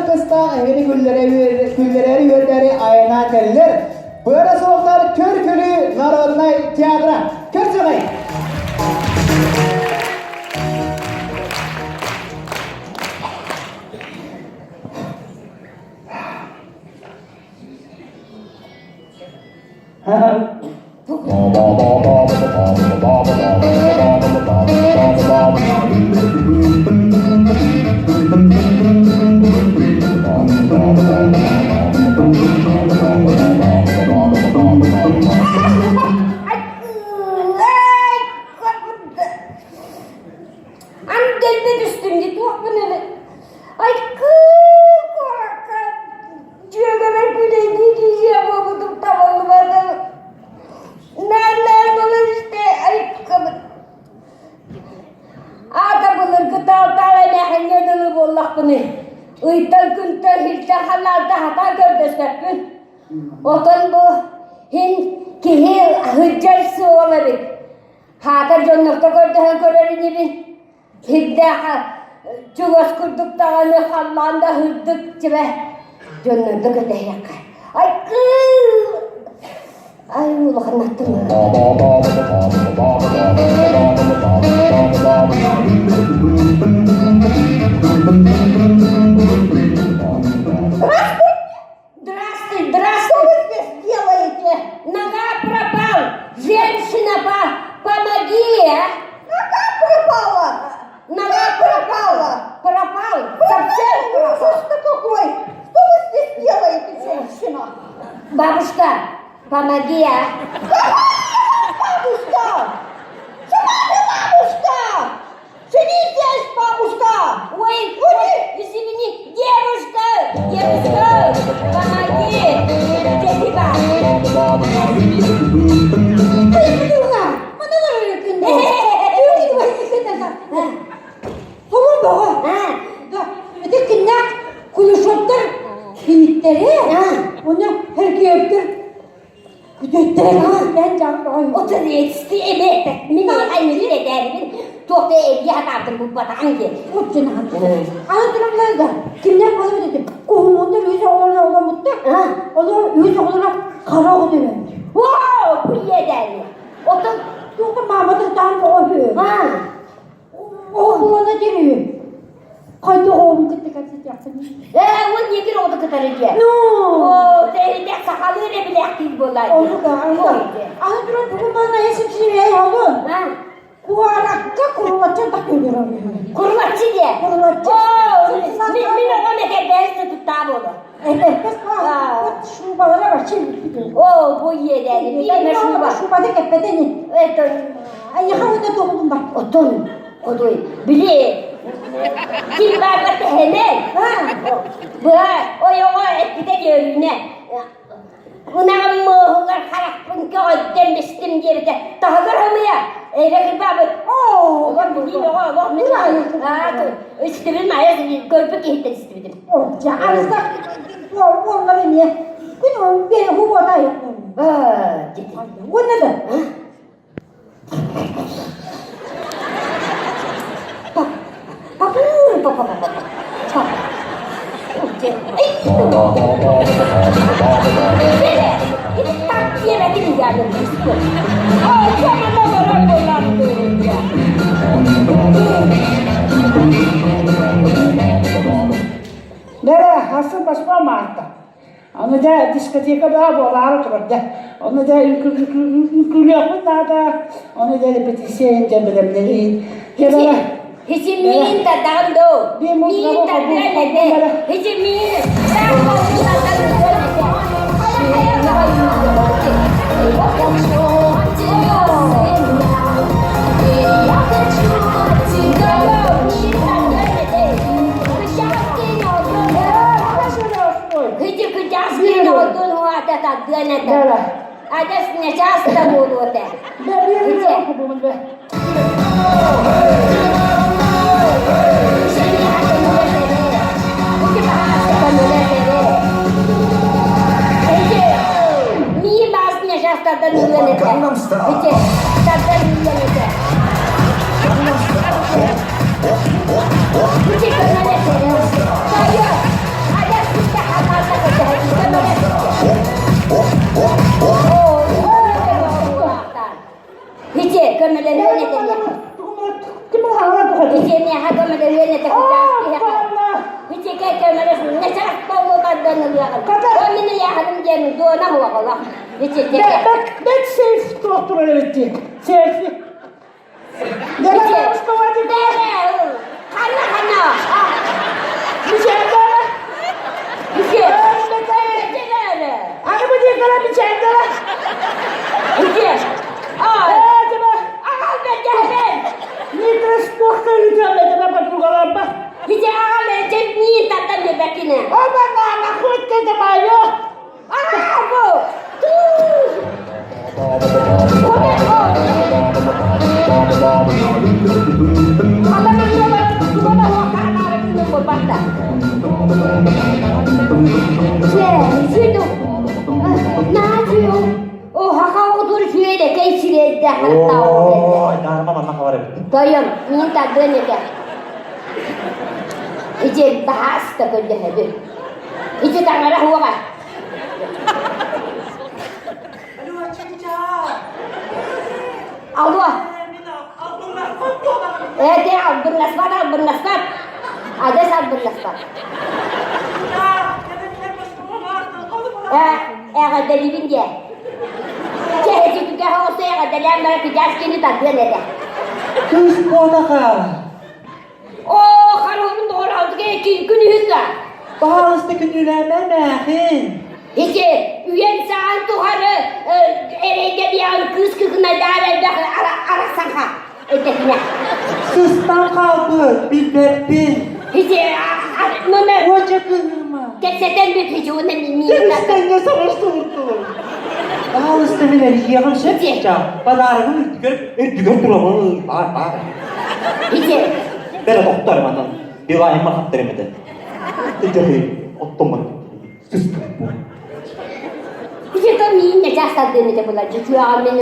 аргыстаах эһигини күллэрээри үөрдээри айанаан кэллилэр. Быара суохтар Көр-күлүү народнай театра. Көрсөҕөй! Аны дэлби түстүм дии туохпун эрэ айкыы куоракка дьүөгэбэр күлэйдии киирии буолбутум табыллыбата наар-наар буолан истэ айкабыт аата былыргы таал-таал эмээхиҥҥэ дылы буоллахпыный ыйтан күнтэн сиртэн халлаантан хатаан көрдөспөппүн отон бу һин киһи сылдьар суола эбит хаатар дьоннорто көрдөһөн көрөр инибин Сирдээх чугас курдук даҕаны халлаан да һырдык дьибэ дьоннорго кэтэһиэххэ. Айкыы! Ай улаханнаттым. Здравствуй, здравствуй! Что вы здесь делаете? Нога пропал! Женщина, по помоги! А? Нога пропала! Нога пропала! Пропал! Совсем пропал! Ужас-то какой! Что вы здесь делаете, женщина? Бабушка, помоги, а? Какая бабушка? Сама ты бабушка! Сиди здесь, бабушка! Ой, ой, извини, девушка, девушка, помоги! Спасибо. Солун бөҕө. Ити киннээх кулешоттар киниттэрэ, уонна Сергеевтэр Отун этисти эбээт мин айнылыр этээрибин туох да эргии хатаабытын булбатаҕым диэн. Аны туран да кимнэр болбут этим куһуҥундар үс оҕолоро оҕоломмуттар. Олор үс оҕолоро хара оҕо төрөөбүт. Вау, бу иэдээни. Отон туохха мааматын таан оҕо үһү. Оҕолоно дирүү. Хайдах оҕобун кытта кэпсэтиэхпиний? Ээ, ол ньиэгир оҕото кытары дьэ. Ну! Оо, тэһитэх сахалыы эрэ билээхтиир буоллаа. Ону да, аны аны туран бүгүн манна эсимсиибэй олун. Куоракка курулаччы так көрөр. Курулаччы диэ? Курулаччы. Оо, мин оҕом этэрбэс туттаа буолар. Этэрбэс шубалара вообще Оо, бу иэдээни биир шуба. Шубаны кэппэтени. Это Айыха ута тоҕулун бар. Отон Хотуй, били, ким баарга тэһэнэн, быһа ойоҕо эппитэ диөрүүнэ, ынаҕым муоһугар харахпын көҕөттөн бистим диэбитэ, таһыгар ымыйа, эйгэ кырбаабыт, олор билиим оҕо олох мин истибин айа көрбүт киһиттэн истибитим. Дьэ, арыста буоллар эмиэ күн бэйэ хуботай. Уонна да Нэрэ, хасым баспа маарта. Аны дьэ дискотека баа буолаары турар дьэ. Ону дьэ үҥкүүлүөхпүт наада. Ону дьэ репетиция дьэ бэлэмнэниин. Дьэ Хичимиин тадаҕын доо. Миин тардыан этэ. Хичимиин таах Адьас нечаста буолуо этэ. Gangnam Style. Gangnam Style. ылыаҕын. Хата. Ол мин ыйааһыным диэн дуона хуоҕолох. Бэт бэт сейф туох турар эбит дии. Сейфи. Дела бабушка Вадика. Ханна ханна. Мичээндара. Үчү. Аны бу диэкара мичээндара. Үчү. Ээ, тебе. Аҕал бэргэһэбин. Нитрес туох көлүтүөм этэ подругаларба. Ити аҕал эчэ миин тардан биэрбэккинэ. Оба на хоть это мое. Аҕал бу. Тойон, мин тардыан этэ. Ити баһааста көрдөһөбүн. Ити таҥара хуоҕа. Алло. Эти албыннаспат, албыннаспат. Адес албыннаспат. Эҕэрдэлиибин диэ. Чэ, ити оҕусу эҕэрдэлээн баран кыдьаас кини тардыан этэ. Кыыс буотаха. Оо, харуһун доҕор күн үһүс да. Пожалуйста, күнүүлээмэ эмээхин. Ити үйэн саҕан тухары эрэйгэ биэҕин кыыс кыкынайдаар элбэх арахсанха этэтинэ. Сыстан хаалбыт, билбэппин. Ити маны Уоча кыһыма. кэпсэтэн бүт ити уонна миин Кэрискэнгэ саҕастыбыттылар. Пожалуйста, мин эрийиэҕим сөп чаа. Подарогым үрдүгэр үрдүгэр турабын. Бар, бар. Ити Бэрэ тохтор манан. Билайым махаттар эмэтэ. Ити оттоммут. Сыстым. Ити то миин начаас тардыан этэ була дьүчүөҕэ мин.